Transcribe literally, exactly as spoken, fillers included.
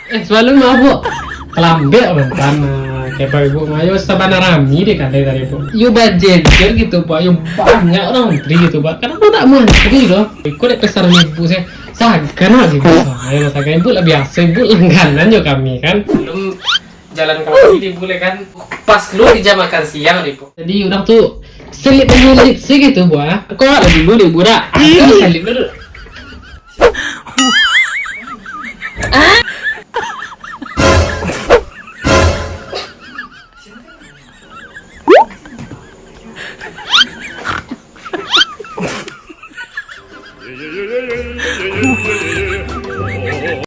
Eh, sabalun maaf, Bu. Lambek mantan, ah, kebab ibu mah. Yo, sabana rami deh kadai tadi, Bu. Yo bajejer gitu, Pak. Yo banyak urang antri gitu, Pak. Kanapa ndak mantri doh? Iko dek pesan ibu se. Sagan lah gitu. Ayo, sagan ibu lah biaso, ibu langganan jo kami kan. Balun jalan kaki di bule kan. Pas lu di jam makan siang deh, Bu. Jadi urang tu selip menyelip se gitu, Bu, ah. Kok lah dulu deh, Bu, dah. Aku selip dulu.